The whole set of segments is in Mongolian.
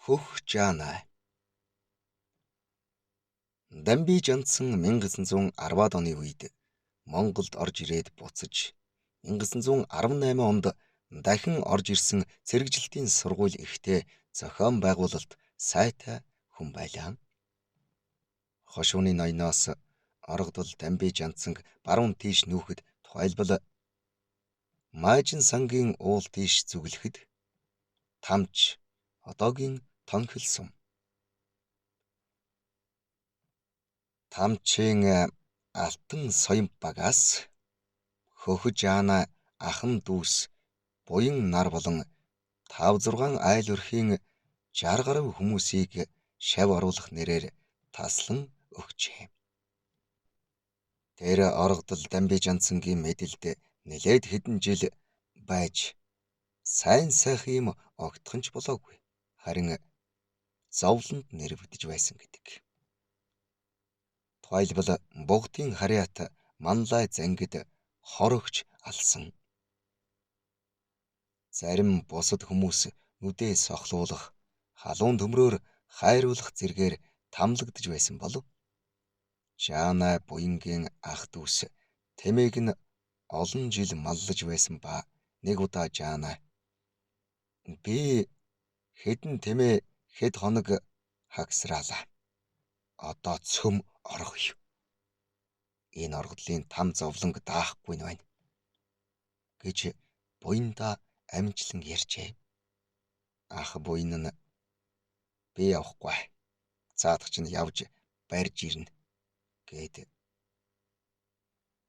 Хөх Жаанай. Дамби Жанцсан 1910-ад оны үед Монголд орж ирээд буцаж 1918 онд дахин орж ирсэн цэрэгжилтийн сургууль эрхтэй зохион байгуулалт сайтай хүн байлаа. Хошууны ноёноос орогдол Дамби Жанцсанг баруун тийш нүүхэд, тухайлбал Маажин сангийн уул тийш зүглэхэд Тамч, одоогийн Тонхил сум. Тамчийн Алтан соён багаас Хөхөж Аана ахан дүүс буян нар болон 5 6 айл өрхийн 60 гаруй хүмүүсийг шав оруулах нэрээр таслан өгчээ. Тэр орогдол Дамби Жанцсангийн мэдэлд нэлээд хэдэн жил байж сайн сайхан юм огтхон ч болоогүй. Харин зовлонд нэрвэгдэж байсан гэдэг. Тухайлбал Бугдын харьяат Манлай зангид хор өгч алсан. Зарим бусад хүмүүс нүдээ сохлуулах, халуун төмрөөр хайруулах зэргээр тамлагдж байсан болов. Жаанай буянгийн ах дүүс тэмээг нь олон жил маллаж байсан ба нэг удаа Жаанай би хэдэн тэмээ хэд хоног хагсраалаа. Одоо цөм оргоё. Энэ оргодлын там зовлонг даахгүй нь байна гэж буянда амжилан ярьжээ. Ах буян нь би явахгүй. Заадах чинь явж барьж ирнэ гэд.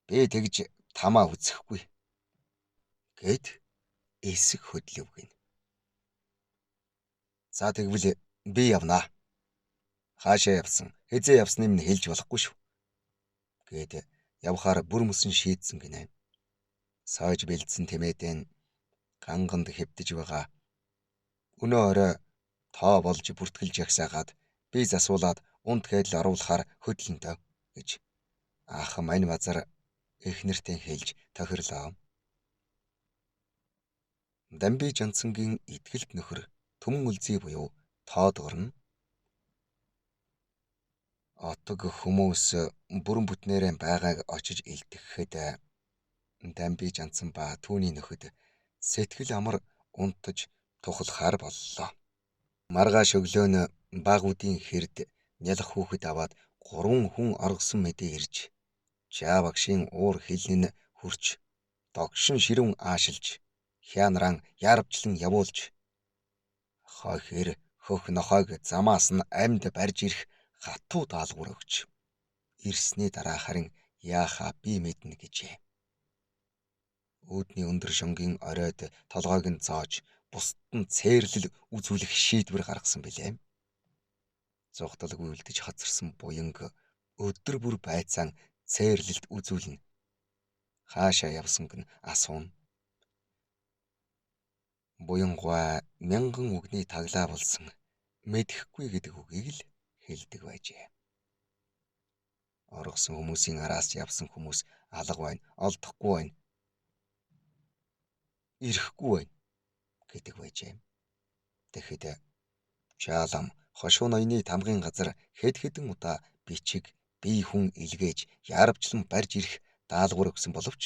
Би тэгж тамаа үзэхгүй гэд эсэг хөдлөв гин. За тэгвэл би явнаа. Хаашаа явсан, хэзээ явсныг минь хэлж болохгүй шүү гэд явхаар бүр мөсөн шийдсэн гинэ. Сойж бэлдсэн тэмээдэн ганганд хэвдэж байгаа. Өнөө орой тоо болж бүртгэлж ягсаагаад би засуулаад унт гэдэл оруулахаар хөдлөнтөө гэж ах мань базар эх нэртэй хэлж тохирлоо. Дамби Жанцсангийн итгэлт нөхөр Түмэн үлзий буюу тоодгор нь отог хүмүүс бүрэн бүтнээрээ байгааг очиж илтгэхэд Дамби Жанцсан ба түүний нөхөд сэтгэл амар унтаж тухлахаар боллоо. Маргааш өглөө нь баг үдийн хэрд нялх хүүхэд аваад 3 хүн оргосон мэдээ ирж Жаа багшийн уур хилэн нь хөрч догшин ширүүн аашилж хянараан яарвчлан явуулж хохир хөх нохойг замаас нь амьд барьж ирэх хатуу даалгавар өгч ирсний дараа харин яахаа би мэднэ гэжээ. Үүдний өндөр шонгийн оройд толгойг нь зоож бусдад нь цээрлэл үзүүлэх шийдвэр гаргасан билээ. Зугталгүй үлдэж хоцорсон буянг өдөр бүр байцаан цээрлэлт үзүүлнэ. Хаашаа явсанг нь асууна. Буянгуй мянган үгний таглаа болсон мэдэхгүй гэдэг үгийг л хэлдэг байжээ. Оргосон хүмүүсийн араас явсан хүмүүс алга байна, олдохгүй байна, ирэхгүй байна гэдэг байжээ. Тэгэхэд Жаалам хошуу ноёны тамгын газар хэд хэдэн удаа бичиг бие хүн илгээж яарвчлан барьж ирэх даалгавар өгсөн боловч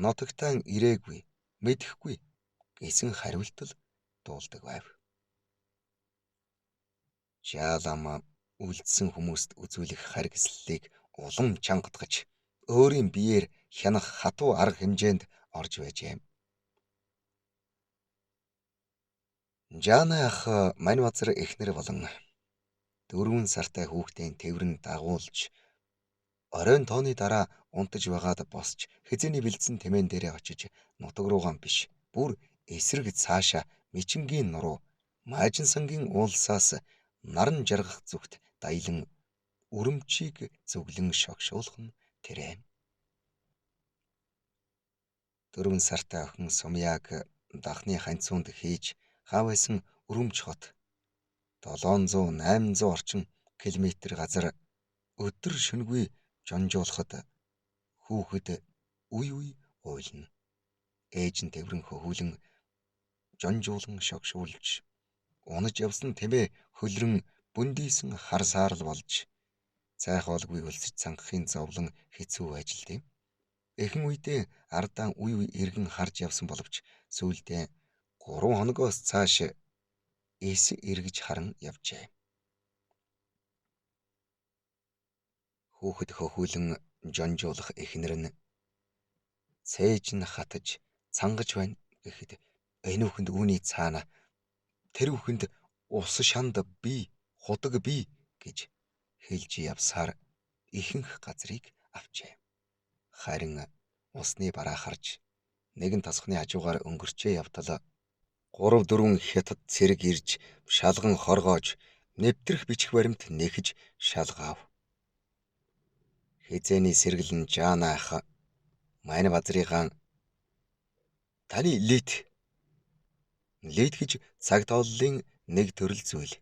нутагтаан ирээгүй, мэдэхгүй гэсэн хариулт л дуулдаг байв. Жаалам үлдсэн хүмүүст үзүүлэх харгислалыг улам чангатгаж өөрийн биеэр хянах хатуу арга хэмжээнд орж байжээ. Жаана ах мань базар эхнэр болон 4 сартай хүүхдээ тэврэн дагуулж оройн тооны дараа унтаж байгаад босч хэзээний бэлдсэн тэмээн дээрээ очиж нутаг руугаан биш бүр эсрэг цаашаа Мичингийн нуруу Маажинсангийн уулсаас наран жаргах зүгт даялан өрөмчийг зүглэн шогшуулах нь тэрэ. 4 сартай охин Сумьяг дахны ханьцуунд хийж хаа байсан өрөмч хот 700 800 орчим километр газар өдөр шөнөгүй жонжуулахад хүүхэд үе үе уйлна. Ээж нь тэврэн хөхүүлэн жонжуулан шогшуулж Унаж явсан тэмээ хөлрөн бүндийсэн харсаар л болж цай хоолгүй өлсөж цангахын зовлон хэцүү ажил дээ. Эхэн үедээ ардаан үе үе эргэн харж явсан боловч сүүлдээ 3 хоногоос цааш эс эргэж харан явжээ. Хүүхэд хөхүүлэн жонжуулах эхнэр нь цээж нь хатаж цангаж байна гэхэд энэ үхэнд үүний цаана тэр үхэнд ус шанд би худаг би гэж хэлж явсаар ихэнх газрыг авчээ. Харин усны бараа харж нэгэн тасхны хажуугаар өнгөрчээ явтал 3-4 хятад цэрэг ирж шалган хоргоож нэвтрэх бичих баримт нэхэж шалгаав. Хизээний сэргэлэн Жаана ах мань базрыгаан таны лит лит гэж цаг тооллын нэг төрөл зүйл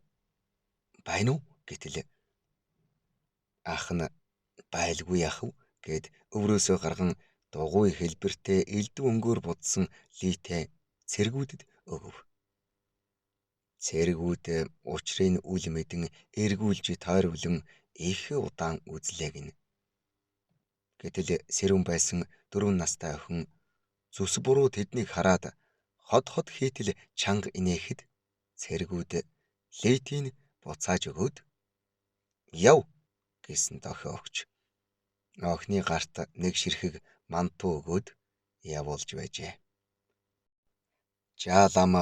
байна уу гэтэл ах нь байлгүй яах вэ гэд өврөөсөө гарган дугуй хэлбэртэй элдв өнгөөр будсан литээ цэргүүдэд өгөв. Цэргүүд учрын үл мэдэн эргүүлж тойрвлон их удаан үзлээ гинэ. Гэтэл сэрүүн байсан 4 настай охин зүс буруу тэднийг хараад хот хот хийтэл чанга инээхэд цэргүүд литийг буцааж өгөөд яв гэсэн дохио өгч охины гарт нэг ширхэг манту өгөөд явуулж байжээ. Жаалам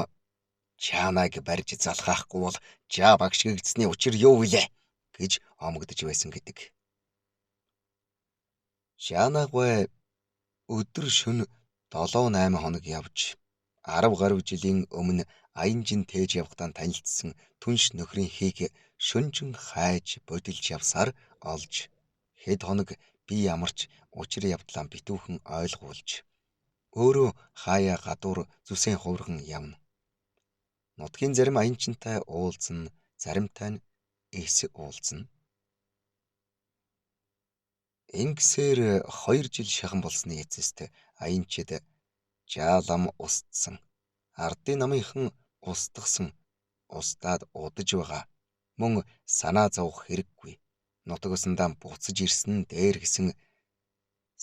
чанаг барьж залхаахгүй бол жаа багш гэгдсэний учир юу вүлээ гэж омогдож байсан гэдэг. Жаанагүй өдөр шөнө 7-8 хоног явж 10 гаруй жилийн өмнө аянжин тээж явхдаа танилцсан түнш нөхрийн хийг шөнөжин хайж бодилж явсаар олж хэд хоног би ямарч учир явдлаа битүүхэн ойлгуулж өөрөө хаяа гадуур зүсийн хувирган явна. Нутгийн зарим аянчинтай уулзна, заримтай нь эс уулзна. Ингэсээр 2 жил шахан болсны эцэст аянчид жаалам устсан. Ардын намынхан устгасан, устдаад удаж байгаа. Мөн санаа зовох хэрэггүй. Нутаг усандаа буцаж ирсэн дээр гэсэн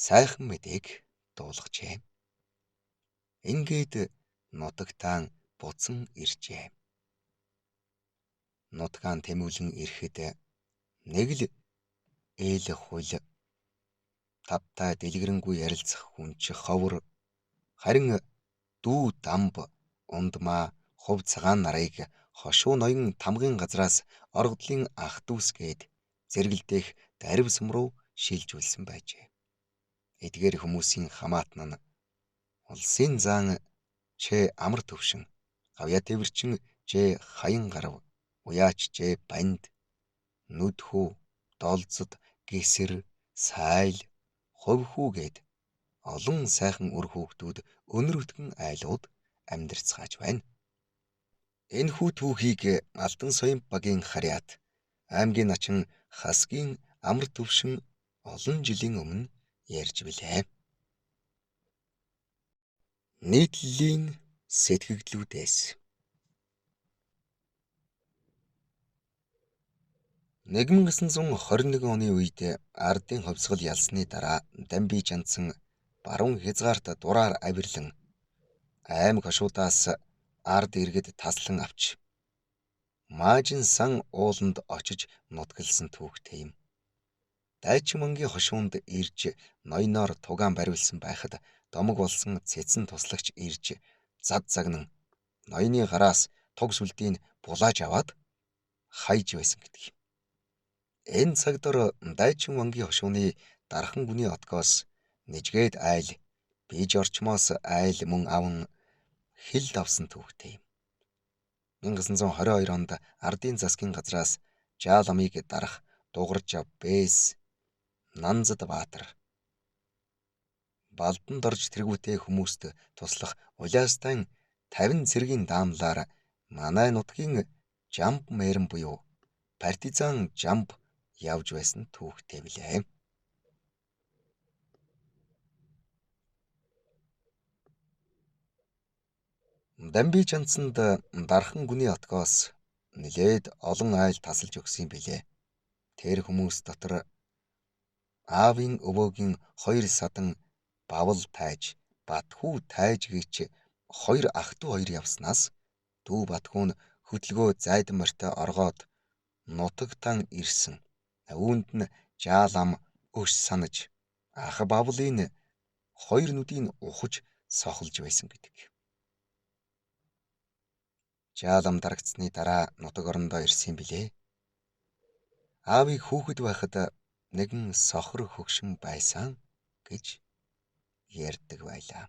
сайхан мэдээг дуулгажээ. Ингээд нутагтаан буцан иржээ. Нутгаан тэмүүлэн ирэхэд нэг л ээл хул тавтай дэлгэрэнгүй ярилцах хүн чи ховор, харин дүү дамб ундмаа хувь цагаан нарыг хошуу ноён тамгын газраас оргодлын ах дүүс гээд зэрэгэлдэх дарив сум руу шилжүүлсэн байжээ. Эдгээр хүмүүсийн хамаатан нь улсын заан Ч амар төвшин, гавья тэвэрчин Ж хаян гарав, уяач Ж банд, нүдхүү, долзод, гисэр, сайл, хувьхүү гээд олон сайхан үр хүүхдүүд өнөр өтгөн айлууд амьдарцгааж байна. Энэхүү түүхийг Алтан соён багийн харьяат аймгийн начин Хасгийн амар төвшин олон жилийн өмнө ярьж билээ. Нийтлэлийн сэтгэгдлүүдээс 1921 оны үед ардын хувьсгал ялсны дараа Дамби Жанцсан баруун хязгаарт дураар авирлан аймаг хошуудаас ард иргэд таслан авч Маажин сан ууланд очиж нутгалсан түүхтэй юм. Дайчин мөнгийн хошуунд ирж ноёноор тугаан бариулсан байхад домог болсон цэцэн туслагч ирж зад загнан ноёны гараас туг сүлдийг булааж аваад хайж байсан гэдэг юм. Энэ цаг дор Дайчин вангийн хошууны дархан гүний отгоос нэжгээд айл, бийж орчмоос айл мөн аван хил давсан түүхтэй юм. 1922 онд ардын засгийн газраас Жаал амыг дарах дугарч Бэс Нанзад Баатар Балдан дорж тэргүүтэй хүмүүст туслах Улаастан 50 цэргийн даамлаар манай нутгийн Жамб мэрэн буюу партизан Жамб явж байсан түүхтэй билээ. Дамби Жансанд дархан гүний отгоос нэлээд олон айл тасалж өгсөн юм билээ. Тэр хүмүүс дотор аавын өвөөгийн хоёр садан Бавал тайж, Батхүү тайж гэж хоёр ах トゥ хоёр явснаас дүү Батхүү нь хөдөлгөө зайд морьтой оргоод нутагтан ирсэн. Үүнд нь жаал ам өш санаж ах Бавлын хоёр нүдийг ухаж сохолж байсан гэдэг. Жаал ам дарагдсаны дараа нутаг орондоо ирсэн билээ. Аавыг хүүхэд байхад нэгэн сохор хөгшин байсан гэж ярьдаг байлаа.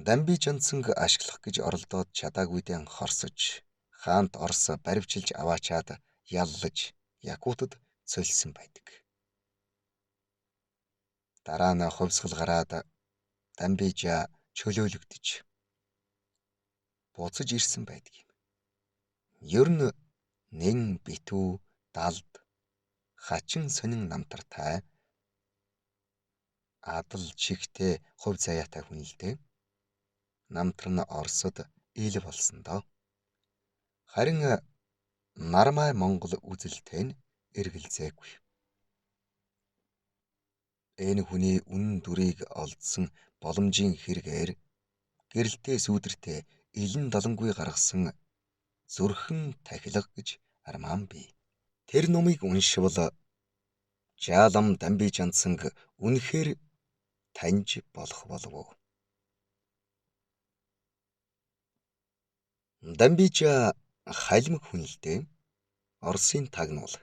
Дамби Жансанг ашиглах гэж оролдоод чадаагүйдэн хорсож, хаант Орос баривчилж аваачаад яллаж Якутад цөлсөн байдаг. Дараа нь хувьсгал гараад Дамбижа чөлөөлөгдөж буцаж ирсэн байдаг юм. Ер нь нэн битүү далд хачин сонин намтартай адал чигтэй хувь заяатай хүн л дээ. Намтар нь Оросод ил болсон доо. Харин Нармай Монгол үзэлтэй нь эргэлзээгүй. Энэ хүний үнэн дүрийг олдсон боломжийн хэрэгээр гэрэлтэй сүүдэртэй илэн далангүй гаргасан зүрхэн тахилга гэж армаан бий. Тэр номыг уншвал Жаалам Дамби Жансанг үнэхээр таньж болох болов уу? Дамбижа халимг хүн л дээ. Оросын тагнуул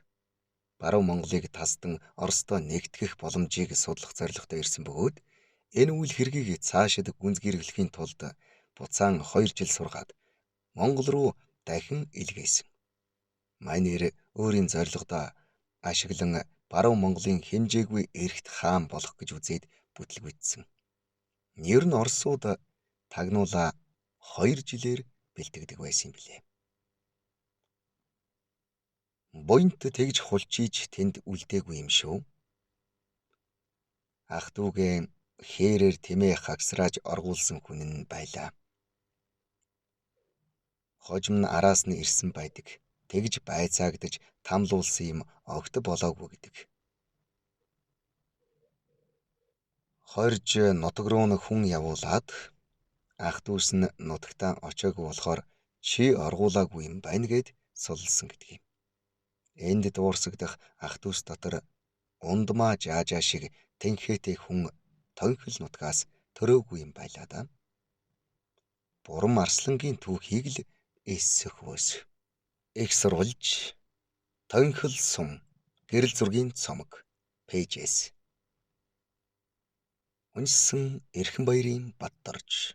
баруун Монголыг тасдан Оростой нэгтгэх боломжийг судлах зорилготой ирсэн бөгөөд энэ үйл хэргийг цаашид гүнзгийрглэхийн тулд буцаан 2 жил сургаад Монгол руу дахин илгээсэн. Манер өөрийн зорилгодоо ашиглан баруун Монголын хэмжээгүй эрхт хаан болох гэж үзээд бүтлгүйтсэн. Ер нь Оросууд тагнуулаа 2 жилээр бэлтгэдэг байсан юм билээ. Буянт тэгж хулчийж тэнд үлдээгүй юм шүү. Ах дүүгээ хээрээр тэмээ хагсрааж оргуулсан хүн нь байлаа. Хожим нь араас нь ирсэн байдаг. Тэгж байцаагдаж тамлуулсан юм огт болоогүй гэдэг. Хорж нутаг руу нь хүн явуулаад ах дүүс нь нутагтаа очоогүй болохоор чи оргуулаагүй юм байна гэд суллсан гэдэг юм. Энд дуурсагдах ах дүүс дотор ундмаа жаажаа шиг тэнхээтэй хүн тонхил нутгаас төрөөгүй юм байлаа да. Бурам арслангийн түүхийг л эсэх бөөс. Их сурвалж тонхил сум гэрэл зургийн цомог пэйжэс. Уншсан Эрхэн баярын Баттарж.